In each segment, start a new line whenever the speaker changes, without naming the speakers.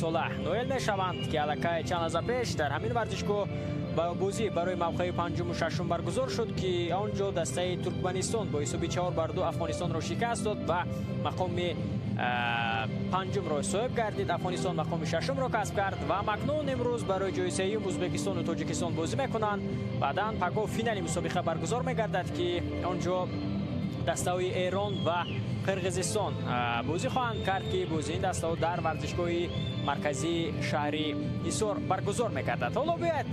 сола ноил мешаванд, ки аллакай чанд лаҳза пеш дар ҳамин варзишгоҳ бозӣ барои мавқеи панҷуму шашум баргузор шуд, ки он ҷо дастаи Туркманистон бо ҳисоби 4-2 Афғонистонро шикаст дод ва мақоми панҷумро соҳиб гардид. Афғонистон мақоми шашумро касб кард ва акнун имрӯз барои ҷои сеюм Ӯзбекистону Тоҷикистон бозӣ мекунанд. Баъдан пагоҳ финали мусобиқа баргузор мегардад, ки он ҷо дастаҳои Эрон ва Қирғизистон бозӣ хоҳанд кард, ки бозии ин дастаҳо дар варзишгоҳи марказии шаҳри Ҳисор баргузор мегардад. Ҳоло биёед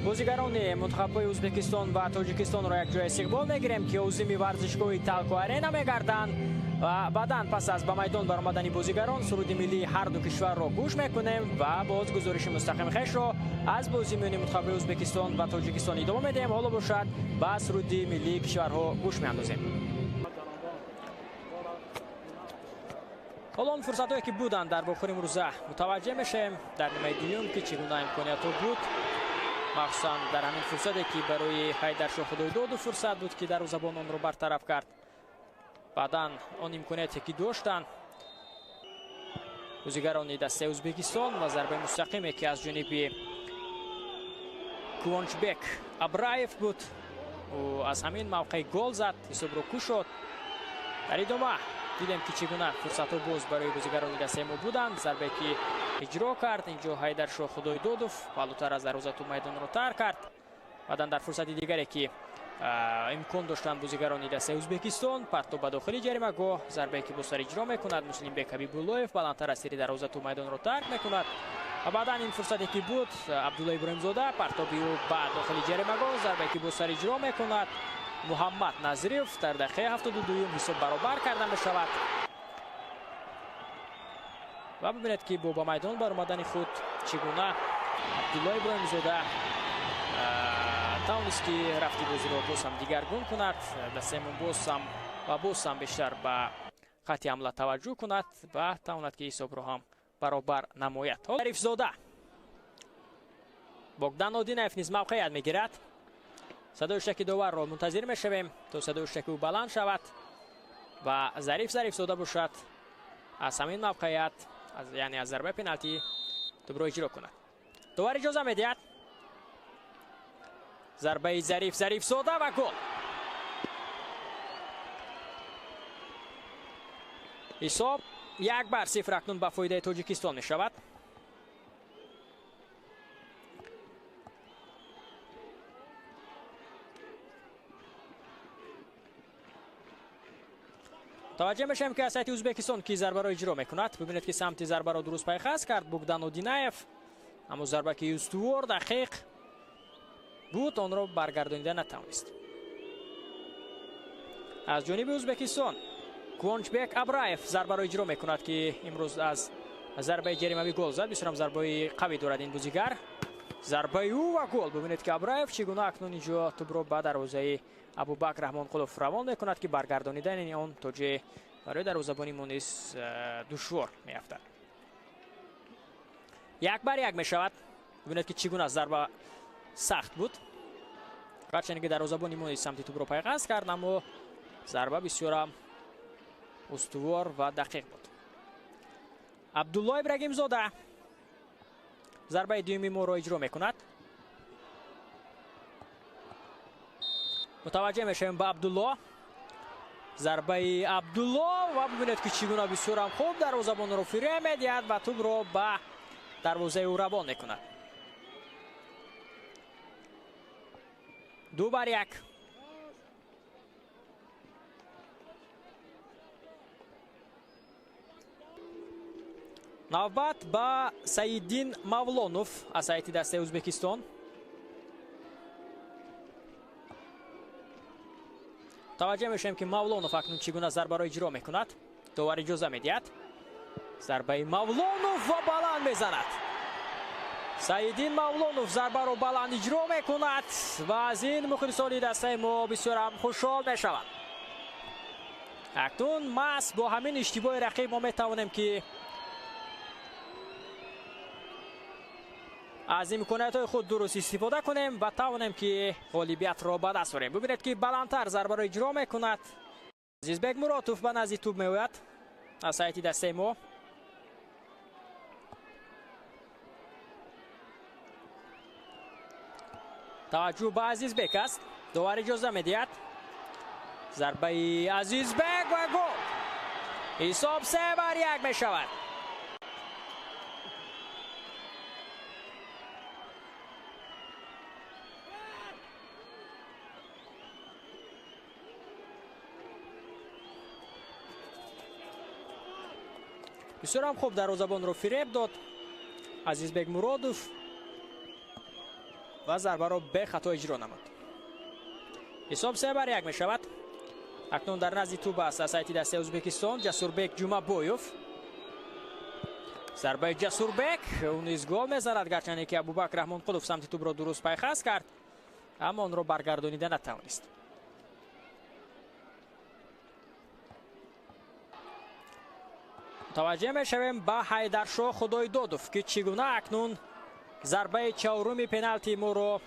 бозигарони мунтахабҳои Ӯзбекистон ва Тоҷикистонро якҷоя истиқбол мегирем, ки озими варзишгоҳи Талко Арена мегарданд ва баъдан пас аз ба майдон баромадани бозигарон суруди миллии ҳар ду кишварро гӯш мекунем ва боз гузориши мустақими хешро аз бозии миёни мунтахабҳои Ӯзбекистон ва Тоҷикистон идома медиҳем. Ҳоло бошад ба суруди миллии кишварҳо гӯш меандозем. Ҳоло он фурсатҳое ки буданд дар бохури имрӯза мутаваҷҷеҳ мешавем. Дар нимаи дуюм ки чӣ гуна имкониятҳо буд, махсусан дар ҳамин фурсате ки барои Ҳайдаршоҳ Худойдоду фурсат буд, ки дарвозабон онро бартараф кард. Баъдан он имконияте ки доштанд бозигарони дастаи Ӯзбекистон ва зарбаи мустақиме ки аз ҷониби Кувончбек Абраев буд, ӯ аз ҳамин мавқеъ гол зад, ҳисобро кушод. Дар идома дидем ки чӣ гуна фурсатҳо боз барои бозигарони дастаи мо буданд. Зарбае ки иҷро кард инҷо Ҳайдаршоҳ Худойдодов, паҳлӯтар аз дарвоза тӯб майдонро тарк кард. Баъдан дар фурсати дигаре ки имкон доштанд бозигарони дастаи Ӯзбекистон, партоб ба дохили ҷаримагоҳ, зарбае ки бо сар иҷро мекунад Муслимбек Ҳабибуллоев, баландтар аз сири дарвоза тӯб майдонро тарк мекунад. Ва баъдан ин фурсате ки буд Абдулло Иброҳимзода, партоби ӯ ба дохили ҷаримагоҳ, зарбае ки бо сар иҷро мекунад Муҳаммад Назиров, дар дақиқаи 72 ҳисоб баробар карда мешавад. Ва бибинед ки бо ба майдон баромадани худ чӣ гуна Абдулло Иброҳимзода тавонист ки рафти бозиро боз ҳам дигаргун кунад, дастаи мо боз ҳам ва боз ҳам бештар ба хатти ҳамла таваҷҷӯҳ кунад ва тавонад ки ҳисобро ҳам баробар намояд. Зарифзода, Богдан Одинаев низ мавқеият мегирад. Садои шаки доварро мунтазир мешавем то садои шаки ӯ баланд шавад ва Зариф Зарифзода бошад аз ҳамин мавқеият, яъне аз зарбаи пеналти тӯбро иҷро кунад. Довар иҷоза медиҳад. Зарбаи Зариф Зарифзода ва гол. Ҳисоб 1-0 акнун ба фоидаи Тоҷикистон мешавад. Таваҷҷӯҳ мешавем ки аз сайти Ӯзбекистон ки зарбаро иҷро мекунад. Бибинед ки самти зарбаро дуруст пайхас кард Богдан Одинаев, аммо зарба ки устувор дақиқ буд, онро баргардонида натавонист. Аз ҷониби Ӯзбекистон Кувончбек Абраев зарбаро иҷро мекунад, ки имрӯз аз зарбаи ҷаримавӣ гол зад. Бисёр ҳам зарбаи қавӣ дорад ин бозигар. Зарбаи ӯ ва гол. Бибинед ки Абраев чӣ гуна акнун инҷо тӯбро ба дарвозаи Абубакр Раҳмонқулов равон мекунад, ки баргардонидани он то ҷое барои дарвозабони мо низ душвор меафтад. 1-1 мешавад. Бибинед ки чӣ гуна зарба сахт буд. Гарчанде ки дарвозабони мо низ самти тӯбро пайғаст кард, аммо зарба бисёрам устувор ва дақиқ буд. Абдулло Ибрагимзода зарбаи дуюми моро иҷро мекунад. Мутаваҷҷеҳ мешавем ба Абдулло. Зарбаи Абдулло ва бибинед ки чӣ гуна бисёрам хуб дарвозабонро фиреб медиҳад ва тӯбро ба дарвозаи ӯ равон мекунад. 2-1. Навбат ба Саиддин Мавлонов аз ҳайати дастаи Ӯзбекистон. Таваҷҷӯҳ мешавем ки Мавлонов акнун чӣ гуна зарбаро иҷро мекунад. Довар иҷоза медиҳад. Зарбаи Мавлонов ва баланд мезанад. Саиддин Мавлонов зарбаро баланд иҷро мекунад ва аз ин мухлисони дастаи мо бисёр ҳам хушҳол мешаванд. Акнун маҳз бо ҳамин иштибоҳи рақиб мо метавонем ки аз имкониятҳои худ дуруст истифода кунем ва тавонем ки ғолибиятро ба даст орем. Бибинед ки баландтар зарбаро иҷро мекунад. Азизбек Муротов ба назди тӯб меояд аз ҳайати дастаи мо. Таваҷҷӯҳ ба Азизбек аст. Довар иҷоза медиҳад. Зарбаи Азизбек ва гол. Ҳисоб 3-1 мешавад. Бисёрам хуб дарвозабонро фиреб дод Азизбек Муродов ва зарбаро бехато иҷро намуд. Ҳисоб 3-1 мешавад. Акнун дар назди тӯб аст аз ҳайати дастаи Ӯзбекистон Ҷасурбек Ҷумабоев. Зарбаи Ҷасурбек, ӯ низ гол мезанад, гарчанде ки Абубакр Раҳмонқулов самти тӯбро дуруст пайхас кард, аммо онро баргардонида натавонист. Мутаваҷҷеҳ мешавем ба Ҳайдаршоҳ Худойдодов, ки чӣ гуна акнун зарбаи чаҳоруми пеналти моро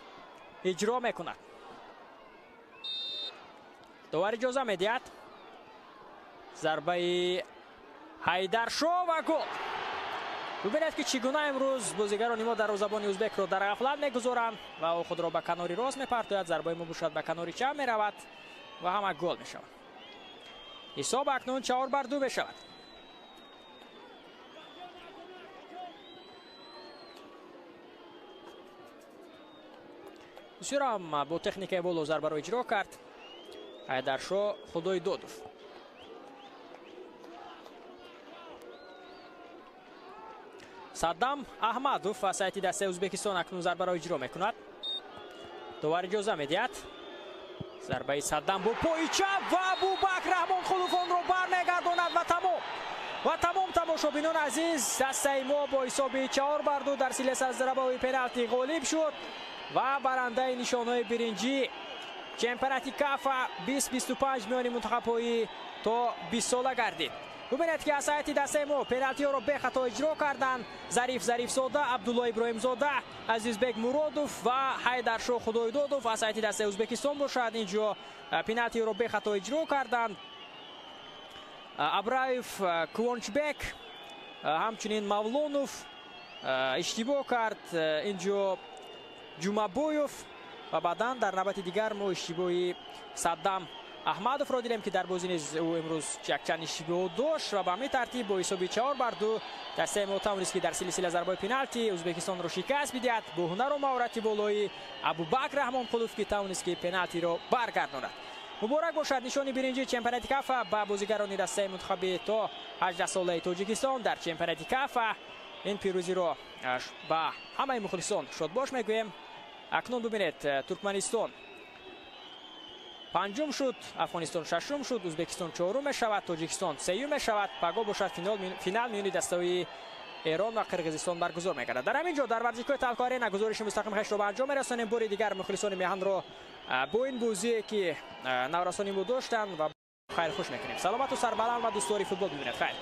иҷро мекунад. Довар иҷоза медиҳад. Зарбаи Ҳайдаршоҳ ва гол. Бубинед, ки чӣ гуна имрӯз бозигарони мо дарвозабони ӯзбекро дар ғафлат мегузоранд ва ӯ худро ба канори рост мепартояд. Зарбаи мо бошад ба канори чап меравад ва ҳама гол мешавад. Ҳисоб акнун 4-2 мешавад. Бисёрам бо техникаи боло зарбаро иҷро кард Ҳайдаршоҳ Худойдодов. Саддам Аҳмадов аз ҳайати дастаи Ӯзбекистон акнун зарбаро иҷро мекунад. Довар иҷоза медиҳад. Зарбаи Саддам бо пои чап ва Абубакр Раҳмонқулов онро бармегардонад ва тамом. Ва тамом, тамошобинон азиз, дастаи мо бо ҳисоби 4-2 дар силсилаи зарбаҳои пеналти ғолиб шуд ва барандаи нишонҳои биринҷӣ чемпионати КАФА 2025 миёни мунтахабҳои то 20 сола гардид. Бубинед, ки аз ҳайати дастаи мо пеналтиҳоро бехато иҷро карданд Зариф Зарифзода, Абдулло Иброҳимзода, Азизбек Муродов ва Ҳайдаршоҳ Худойдодов. Аз ҳайати дастаи Ӯзбекистон бошад инҷо пеналтиҳоро бехато иҷро карданд Абраев Кувончбек, ҳамчунин Мавлонов иштибоҳ кард инҷо Ҷумабоев ва баъдан дар навбати дигар мо иштибоҳи Саддам Аҳмадовро дидем, ки дар бозӣ низ ӯ имрӯз якчанд иштибоҳ дошт ва ба ҳамин тартиб бо ҳисоби 4-2 дастаи мо тавонист, ки дар силсила зарбаҳои пеналти Ӯзбекистонро шикаст бидиҳад бо ҳунару маҳорати болои Абубакр Раҳмонқулов, ки тавонист, ки пеналтиро баргардонад. Муборак бошад нишони биринҷии чемпионати КАФА ба бозигарони дастаи мунтахаби то 18 солаи Тоҷикистон дар чемпионати КАФА. Ин пирӯзиро ба ҳамаи мухлисон шодбош мегӯем. Акнун бубинед, Туркманистон панҷум шуд, Афғонистон шашум шуд, Ӯзбекистон чорум мешавад, Тоҷикистон сеюм мешавад. Пагоҳ бошад финал миёни дастаҳои Эрон ва Қирғизистон баргузор мегардад. Дар ҳамин ҷо дар варзишгоҳи Талко Арена гузориши мустақим хешро ба анҷом мерасонем. Бори дигар мухлисони меҳанро бо ин бозие, ки наврасони мо доштанд, ва хайрхуш мекунем. Саломату сарбаланд ва дӯстдори футбол бибинед. Хайр.